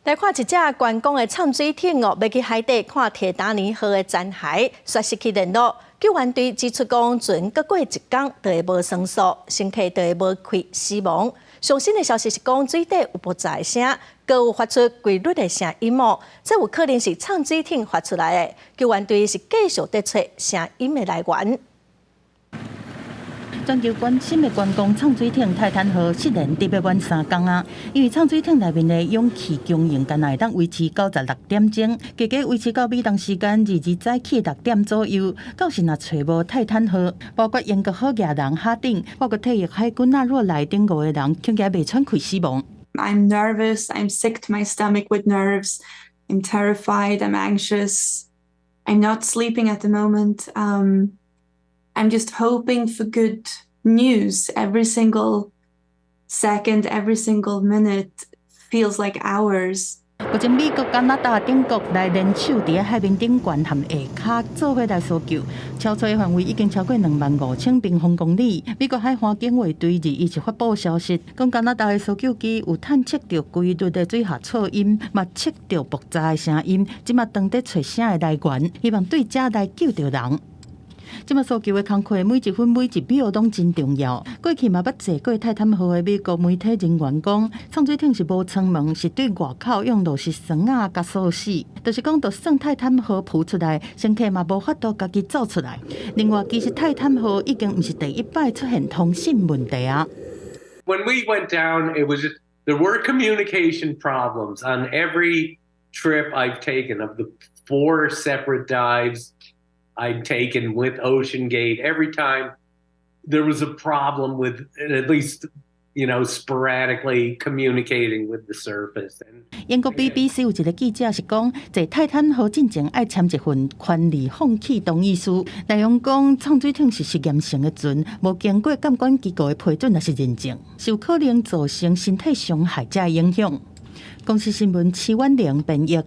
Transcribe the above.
來看一隻觀光的潛水艇哦，欲去海底看鐵達尼號的殘骸，煞失去聯絡。救援隊指出講，船閣過一工就會無聲速，乘客就會無氣死亡。上新的消息是講，水底有爆炸的聲，閣有發出規律的聲音哦，這有可能是潛水艇發出來的。救援隊是繼續佇揣聲音的來源。全球關心的觀光潛水艇泰坦號失聯欲滿3工啊！因為潛水艇內面的氧氣供應干焦會當維持96點鐘，加加維持到美東時間22早起6點左右。到時若揣無泰坦號，包括英國好額人哈丁，包括退役海軍納若萊等五個人，恐驚袂喘氣死亡。 I'm nervous. I'm sick to my stomach with nerves. I'm terrified. I'm anxious. I'm not sleeping at the moment. I'm just hoping for good news. Every single second, every single minute feels like hours. 目前美國、加拿大等國來聯手佇海面頂懸和下跤做伙來搜救，搜尋的範圍已經超過25,000平方公里。美國海岸警衛隊21發布消息，講加拿大的搜救機有探測著規律的水下噪音，嘛測著爆炸的聲音，這馬當佇揣聲的來源，希望對遮來救著人。這馬搜救的工課每一分每一秒攏真重要。過去嘛捌坐過泰坦號的美國媒體人員講，潛水艇是無艙門，是對外口用螺絲栓仔共鎖死。就是講，就算泰坦號浮出來，乘客嘛無法度家己走出來。另外，其實泰坦號已經毋是第一擺出現通信問題啊。 When we went down, it was just there were communication problems on every trip I've taken of the four separate dives I'd taken with OceanGate. Every time there was a problem with at least sporadically communicating with the surface. 英國 BBC 有一個記者是講，坐泰坦號進前愛簽一份權利放棄同意書，內容講潛水艇是實驗性的船，無經過監管機構的批准抑是認證，是有可能造成身體傷害遮的影響。公視新聞徐婉玲編譯。